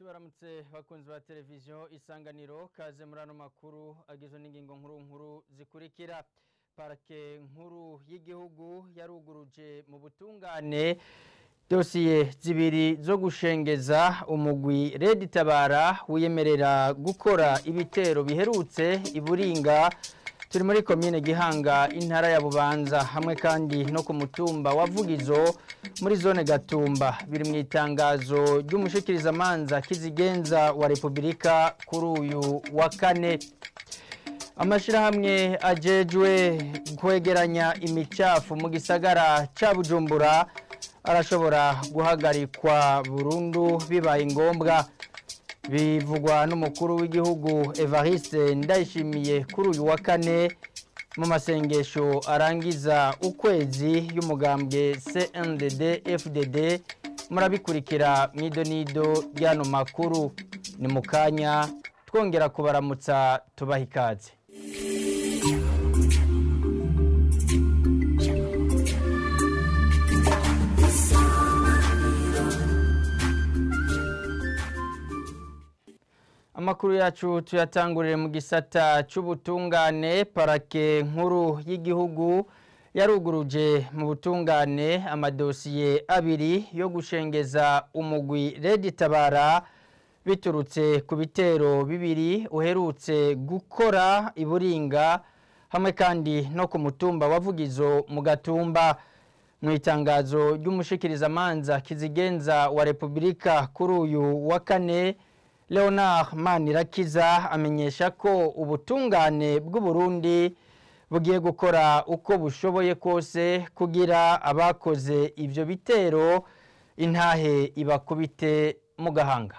Tubaramutse bakunzi ba televiziyo Isanganiro, kaze muri ano makuru agizwe n'ingingo nkuru nkuru zikurikira. Parake nkuru y'igihugu yaruguruje mu butungane dosiye zibiri zo gushengeza umugwi Red Tabara wiyemerera gukora ibitero biherutse iburinga turi muri komine Gihanga intara ya Bubanza, hamwe kandi no ku mutumba wa Vugizo muri zone Gatumba. Biri mu itangazo ry'umushikirizamanza kizigenza wa Republika kuri uyu wa kane. Amashirahamwe ajejwe kwegeranya imicafu mu gisagara ca Bujumbura arashobora guhagarikwa burundu bibaye ngombwa, bivugwa n'umukuru w'igihugu Evariste Ndayishimiye kuri uyu wa kane mu masengesho arangiza ukwezi y'umugambwe CNDD FDD. Murabikurikira mwidonido ryano makuru ni mukanya, twongera kubaramutsa tubaha ikaze. Amakuru yacu tuyatangurire mu gisata c'ubutungane. Parake nkuru y'igihugu yaruguruje mu butungane amadosiye abiri yo gushengeza umugwi Red Tabara biturutse ku bitero bibiri uherutse gukora iburinga, hamwe kandi no ku mutumba wa Vugizo mu Gatumba. Mu itangazo ry'umushikirizamanza kizigenza wa Republika kuri uyu wa kane, Leonard Manirakiza amenyesha ko ubutungane bw'u Burundi bugiye gukora uko bushoboye kose kugira abakoze ivyo bitero intahe ibakubite mu gahanga.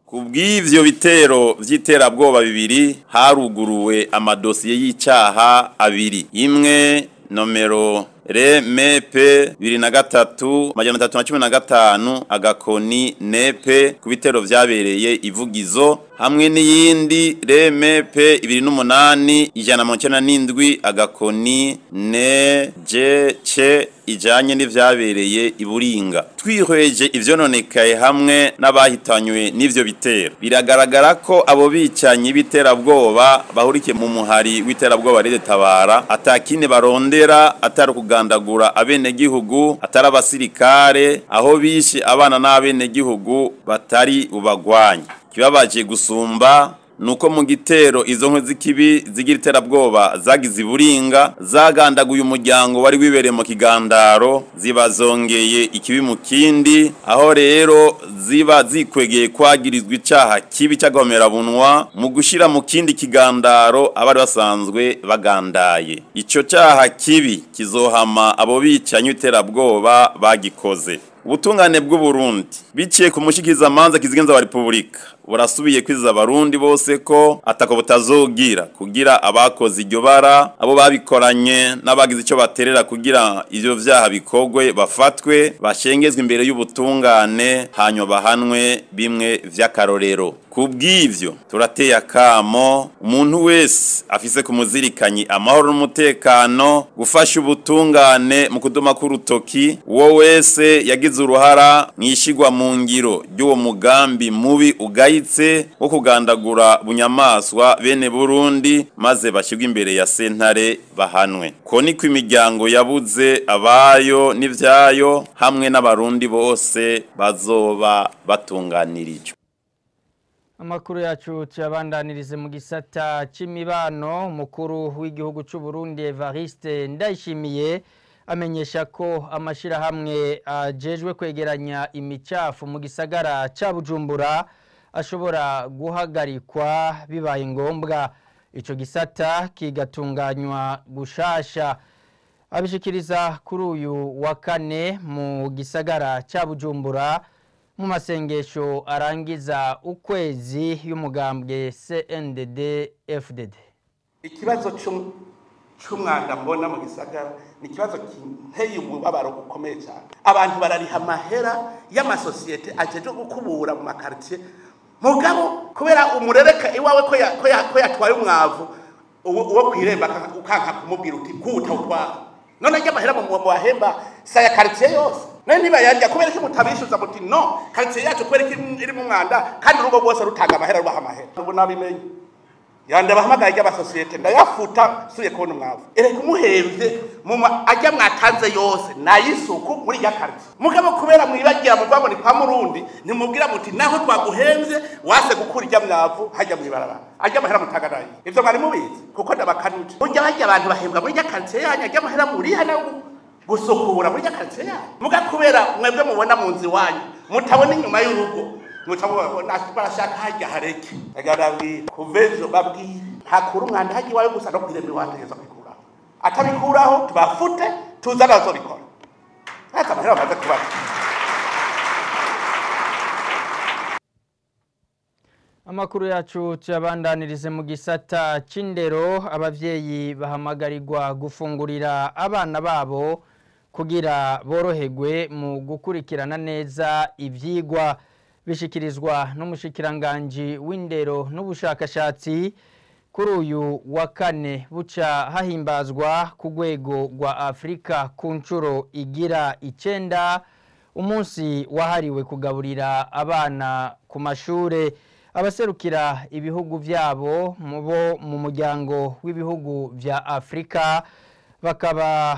Kubw'ivyo bitero vy'iterabwoba bibiri haruguruwe amadosiye y'icaha abiri, imwe nomero RMP 23 315 agakoni nepe ku bitero vyabereye ivugizo, hamwe n'iyindi RMP 28 197 agakoni ne J C ijanye n'ivyabereye iburinga. Twihweje ivyononekaye hamwe n'abahitanywe n'ivyo bitero, biragaragara ko abo bicanyi b'iterabwoba bahurikiye mu muhari w'iterabwoba Red Tabara atakine barondera atari kugandagura abenegihugu, atari abasirikare, aho bishe abana n'abenegihugu batari bubagwanye. Kibabaje gusumba nuko mu gitero izo nkwe z'ikibi zigira iterabwoba zagize iburinga zagandaguye umuryango wari wibereye mu kigandaro, zibazongeye ikibi mu kindi, aho rero ziba zikwegeye kwagirizwa icaha kibi cy'agahomerabunwa mu gushira mu kindi kigandaro abari basanzwe bagandaye. Ico caha kibi kizohama abo bicanyi iterabwoba bagikoze. Ubutungane bw'u Burundi biciye ku mushikizamanza kizigenza wa Republika burasubiye kwiza abarundi bose ko atako butazogira kugira abakoze iryo bara, abo babikoranye n'abagize ico baterera kugira ivyo vyaha bikogwe bafatwe bashengezwe imbere y'ubutungane hanyuma bahanwe bimwe vy'akarorero. Kubw'ivyo turateye akamo umuntu wese afise kumuzirikanyi amahoro n'umutekano gufasha ubutungane mu kudoma k'urutoki uwo wese yagize uruhara mwishigwa mu ngiro ry'uwo mugambi mubi ugayitse wo kugandagura bunyamaswa bene Burundi, maze bashyirwe imbere ya sentare bahanwe. Ko niko imiryango yabuze abayo n'ivyayo hamwe n'abarundi bose bazoba batunganirijwe. Amakuru yacu tuyabandanirize mu gisata c'imibano. Umukuru w'igihugu c'u Burundi Evariste Ndayishimiye amenyesha ko amashirahamwe ajejwe kwegeranya imicafu mu gisagara ca Bujumbura ashobora guhagarikwa bibaye ngombwa, ico gisata kigatunganywa gushasha. Abishikiriza kuri uyu wa kane mu gisagara ca Bujumbura mu masengesho arangiza ukwezi y'umugambwe CNDD FDD. Ikibazo c'umwanda mbona mu gisagara ni ikibazo kinteye umubabaro ukomeye cyane. Abantu barariha amahera y'amasosiyete ajeje gukubura mu makartier, mugabo kubera umurereka iwawe ko yatwaye umwavu uwo kwiremba ukanka kumubwira uti kuta utwara. None ajya amahera mu bahemba saya quartier yose. None nibayarya kubera ko mutabishuza muti no quartier yacu kubera ko iri mu mwanda kandi urugo rwose rutanga amahera rubaha amahera. Ubu nabimenye. Yanda bahamagaye ry'abasosiyete ndayafuta suye kubona umwavu. Ereka umuhemvye muma ajya mwatanze yose nayisuku muri ya quartier. Mugabo kubera mwibagira muvuga ngo ni kwa Murundi ntimubwira muti naho twaguhemvye wase gukura ijya mwavu hajya mwibarabara. Ajya amahera mutagaraye. Ivyo mwari mubizi kuko ndabakanuje. Burya bajya abantu bahembwa muri ya quartier yanyu ajya amahera muri hana gusukura muri ya quartier yanyu. Muga kubera mwebwe mubona mu nzi wanyu mutabona inyuma y'urugo. Mutabona barashaka hajya hareke agarabwira kuvejo babwira ntakura umwanda haji wawe gusa no kwirembe wategeza kwikuraho atabikuraho tubafute tuzana bazobikora hata amahera bamaze kubata. Amakuru yacu tuyabandanirize mu gisata c'indero. Abavyeyi bahamagarirwa gufungurira abana babo kugira boroherwe mu gukurikirana neza ivyigwa, bishikirizwa n'umushikiranganji w'indero n'ubushakashatsi kuri uyu wa kane buca hahimbazwa ku rwego rwa Afrika ku nshuro igira 9 umunsi wahariwe kugaburira abana ku mashure. Abaserukira ibihugu vyabo mubo mu muryango w'ibihugu vya Afrika bakaba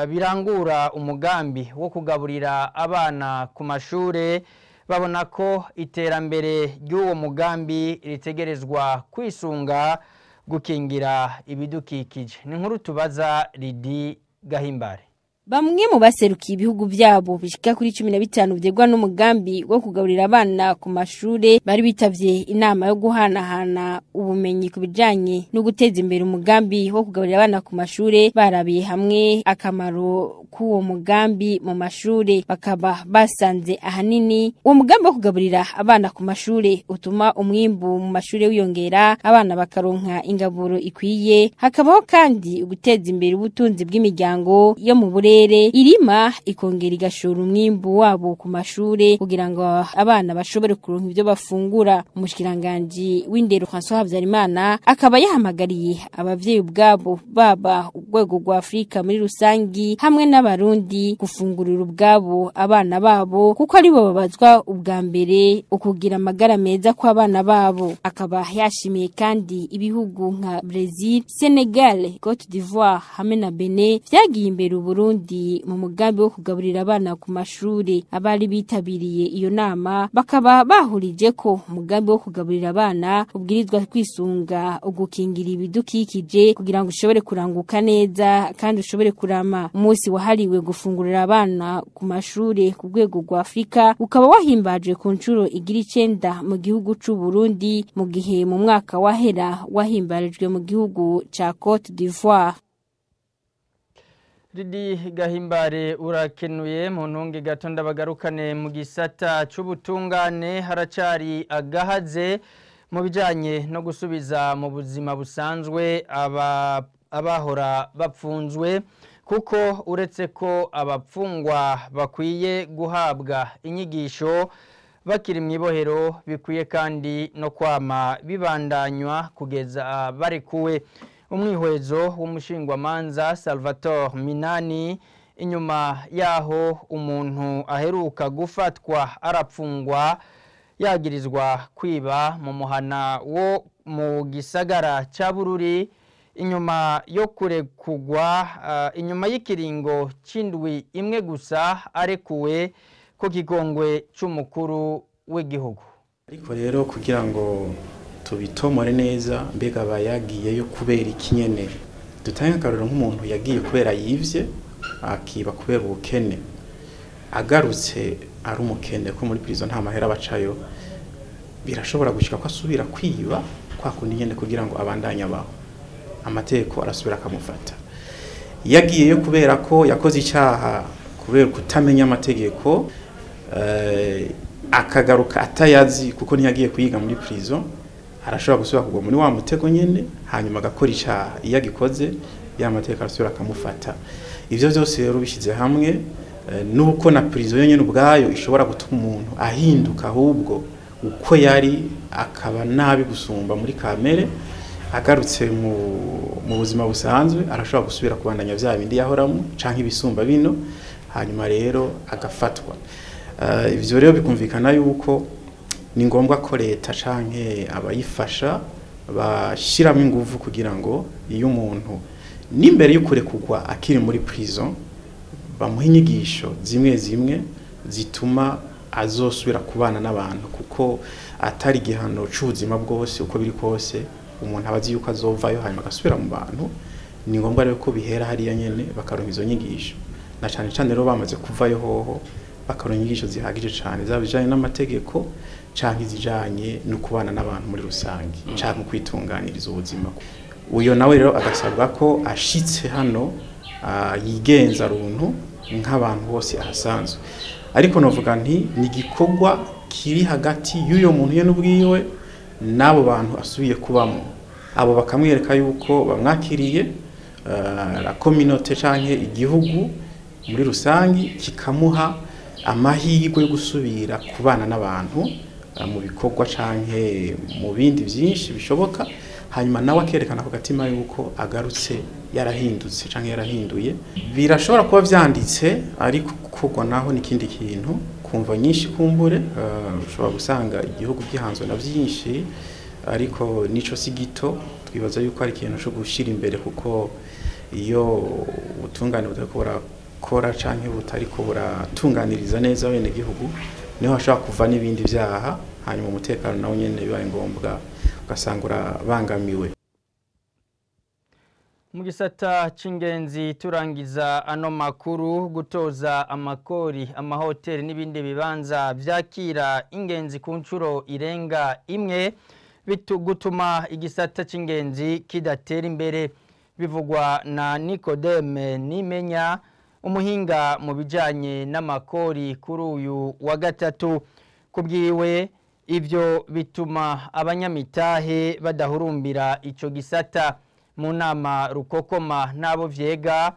birangura umugambi wo kugaburira abana ku mashure, babona ko iterambere ry'uwo mugambi ritegerezwa kwisunga gukingira ibidukikije. Ni nkuru tubaza Lidi Gahimbare. Bamwe mu baserukiye ibihugu byabo bishika kuri 15 byegwa n'umugambi wo kugaburira abana ku mashure bari bitavye inama yo guhanahana ubumenyi ku bijanye no guteza imbere umugambi wo kugaburira abana ku mashure, barabiye hamwe akamaro k'uwo mugambi mu mashure, bakaba basanze ahanini uwo mugambi wo kugaburira abana ku mashure utuma umwimbu mu mashure wiyongera, abana bakaronka ingaburo ikwiye, hakabaho kandi guteza imbere ubutunzi bw'imiryango yo mu burere, irima ikongera igashora umwimbu wabo ku mashure kugira ngo abana bashobore kuronka ibyo bafungura. Umushikiranganji w'indero François Habyarimana akaba yahamagariye abavyeyi ubwabo baba urwego rwa Afrika muri rusangi hamwe n'abarundi gufungurira ubwabo abana babo, kuko ari bo babazwa ubwa mbere ukugira amagara meza kw'abana babo. Akaba yashimiye kandi ibihugu nka Brazil, Senegal, Cote d'Ivoire hamwe na Benin vyagiye imbere Uburundi mu mugambi wo kugaburira abana ku mashure. Abari bitabiriye iyo nama bakaba bahurije ko umugambi wo kugaburira abana ubwirizwa kwisunga ugukingira ibidukikije kugira ngo ushobore kuranguka neza kandi ushobore kurama. Umunsi wahariwe gufungurira abana ku mashure ku rwego rwa Afrika ukaba wahimbajwe ku nshuro igira 9 mu gihugu c'u Burundi, mu gihe mu mwaka wahera wahimbarijwe mu gihugu ca Cote d'Ivoire. Lidi Gahimbare urakenuye. Mu ntunge gato ndabagarukane mu gisata c'ubutungane. Haracari agahaze mu bijanye no gusubiza mu buzima busanzwe abahora bapfunzwe, kuko uretse ko abapfungwa bakwiye guhabwa inyigisho bakiri mw'ibohero, bikwiye kandi no kwama bibandanywa kugeza barekuwe. Umwihwezo w'umushingwamanza Salvatore Minani inyuma yaho umuntu aheruka gufatwa arapfungwa yagirizwa kwiba mu muhana wo mu gisagara ca Bururi, inyuma yo kurekugwa inyuma y'ikiringo c'indwi imwe gusa arekuwe ku kigongwe c'umukuru w'igihugu. Ariko rero kugira ngo tubitomore neza, mbega bayagiyeyo kubera ikinyene, dutange akarorero nk'umuntu yagiye kubera yivye, akiba kubera ubukene, agarutse ari umukene ko muri prison nta mahera bacayo, birashobora gushika ko asubira kwiba kwa kundi nyene kugira ngo abandanye abaho, amategeko arasubira akamufata. Yagiyeyo kubera ko yakoze icyaha kubera kutamenya amategeko, akagaruka atayazi kuko ntiyagiye kuyiga muri prison, arashobora gusubira kugwa muri wa mutego nyene, hanyuma agakora icyaha. Iyo agikoze ya mateka arasubira akamufata. Ivyo byose rero bishize hamwe nuko na prison yonyene ubwayo ishobora gutuma umuntu ahinduka ahubwo uko yari akaba nabi gusumba muri kamere, agarutse mu buzima busanzwe arashobora gusubira kubandanya vya bindi yahoramo canke ibisumba bino. Hanyuma rero agafatwa. Ivyo rero bikumvikana yuko ni ngombwa ko leta canke abayifasha bashiramo inguvu kugira ngo iyo umuntu n'imbere y'ukurekurwa akiri muri prison bamuha inyigisho zimwe zimwe zituma azosubira kubana n'abantu, kuko atari igihano c'ubuzima bwose. Uko biri kose umuntu aba azi yuko azovayo hanyuma agasubira mu bantu. Ni ngombwa rero ko bihera hariya nyene bakaronka izo nyigisho, na cane cane rero bamaze kuvayo hoho bakaronka inyigisho zihagije cane, zaba izijanye n'amategeko canke izijanye no kubana n'abantu muri rusange canke kwitunganiriza ubuzima. Uyo nawe rero agasabwa ko ashitse hano yigenza runtu nk'abantu bose ahasanzwe. Ariko novuga nti ni igikorwa kiri hagati y'uyo muntu ye n'ubwiwe n'abo bantu asubiye kubamo, abo bakamwereka yuko bamwakiriye, la communauté canke igihugu muri rusangi kikamuha amahirwe yo gusubira kubana n'abantu mu bikorwa canke mu bindi byinshi bishoboka. Hanyuma nawe akerekana ku gatima yuko agarutse yarahindutse canke yarahinduye. Birashobora kuba vyanditse, ariko gukorwa naho n'ikindi kintu kumva nyinshi kumbure. Ushobora gusanga igihugu gihanzwe na byinshi, ariko nico si gito. Twibaza yuko ari ikintu cyo gushira imbere, kuko iyo ubutungane butariko burakora canke butariko buratunganiriza neza bene gihugu, niho hashobora kuva n'ibindi vyaha, hanyuma umutekano nawo nyene bibaye ngombwa ugasanga urabangamiwe. Mu gisata c'ingenzi turangiza ano makuru, gutoza amakori amahoteli n'ibindi bibanza vyakira ingenzi ku nshuro irenga imwe gutuma igisata c'ingenzi kidatera imbere, bivugwa na Nicodeme Nimenya, umuhinga mu bijanye n'amakori kuri uyu wa gatatu. Kubwiwe ivyo bituma abanyamitahe badahurumbira ico gisata. Mu nama rukokoma n'abo vyega,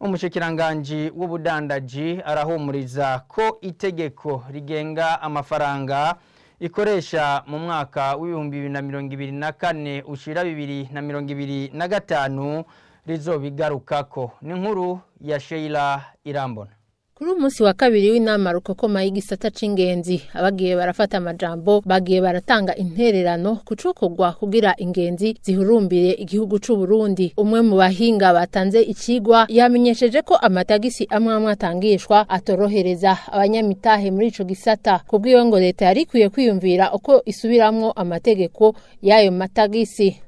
umushikiranganji w'ubudandaji arahumuriza ko itegeko rigenga amafaranga ikoresha mu mwaka w'ibihumbi 2024 ushira 2025 rizobigarukako. Ni nkuru ya Sheila Irambona. Kuri umunsi wa kabiri w'inama rukokoma y'igisata c'ingenzi, abagiye barafata amajambo bagiye baratanga intererano kucokogwa kugira ingenzi zihurumbire igihugu c'u Burundi. Umwe mu bahinga batanze icigwa yamenyesheje ko amatagisi amwe amwe atangishwa atorohereza abanyamitahe muri ico gisata. Kubwiwe ngo leta yari ikwiye kwiyumvira uko isubiramwo amategeko y'ayo matagisi.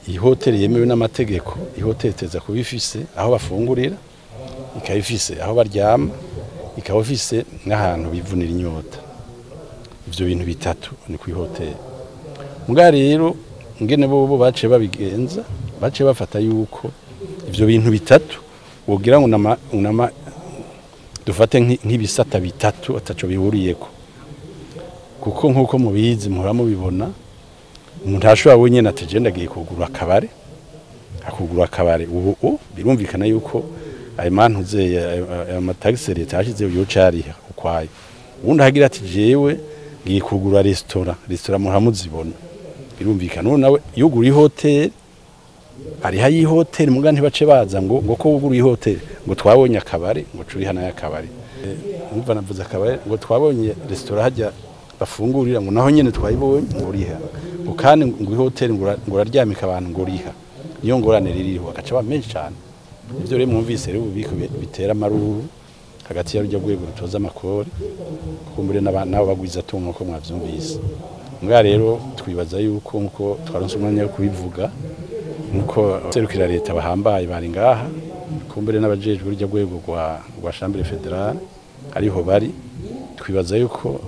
Ihoteli yemewe n'amategeko, ihoteli iteza kuba ifise aho bafungurira, ikaba ifise aho baryama, ikaba ifise n'ahantu bivunira inyota. Ivyo bintu bitatu ni ku ihoteli. Muga rero ngene bobo bace babigenza, bace bafata yuko ivyo bintu bitatu wogira ngo nama dufate nk'ibisata bitatu ataco bihuriyeko. Kuko nkuko mubizi muhora mubibona, umuntu ashobora wenyene atagenda agiye kugura akabare, akugura akabare ubu birumvikana yuko ayo mantuze ayo matagisi leta yashizeho yocariha ukwayo. Uwundi agira ati jewe ngiye kugura restaurant, restaurant muhora muzibona, birumvikana uwo nawe yugura ihoteli ariha y'ihoteli, muga ntibace baza ngo ko wugura ihoteli ngo twabonye akabare ngo curiha nayo akabare. Umva navuze akabare ngo twabonye restaurant hajya bafungurira ngo naho nyene twayibonye ngo uriha, ngo kandi ngo ihoteli ngo uraryamika abantu ngo uriha. Niyo ngorane ririho agaca ba menshi cyane. Ivyo rero mwumvise rero ububiko bitera amaruru hagati ya rujya rwego rutoza amakori kumbure n'abo bagwiza tungo ko mwavyumvise. Mbwa rero twibaza yuko nkuko twaronse umwanya wo kubivuga, nkuko serukira leta bahambaye bari ngaha, kumbure n'abajejwe rujya rwego rwa Chambre Fédérale ariho bari, twibaza yuko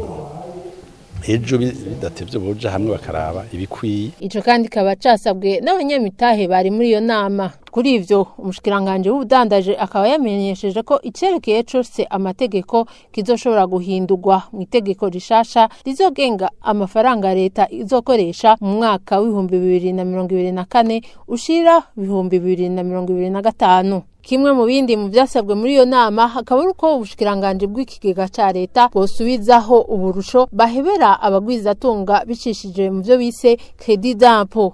ejo bidatevye boja hamwe bakaraba ibikwiye. Ico kandi kaba casabwe n'abanyamitahe bari muri iyo nama. Kuri ivyo umushikiranganje w'ubudandaje akaba yamenyesheje ko icerekeye cose amategeko kizoshobora guhindurwa mu itegeko rishasha rizogenga amafaranga leta izokoresha mu mwaka w'ibihumbi 2024 ushira 2025. Kimwe mu bindi mu byasabwe muri iyo nama hakaba ari uko ubushikiranganje bw'ikigega ca leta bosubizaho uburusho bahebera abagwizatunga bicishije mu byo bise crédit d'impôt.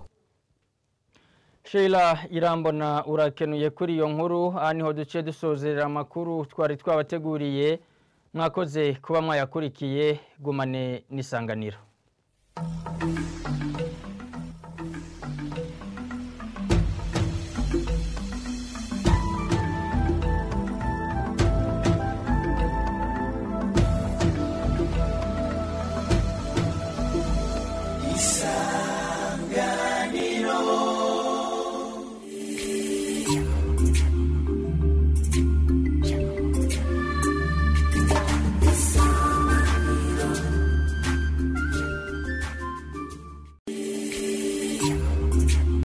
Sheila Irambona urakenuye kuri iyo nkuru. Aha niho duce dusozerera amakuru twari twabateguriye. Mwakoze kuba mwayakurikiye. Gumane n'isanganiro.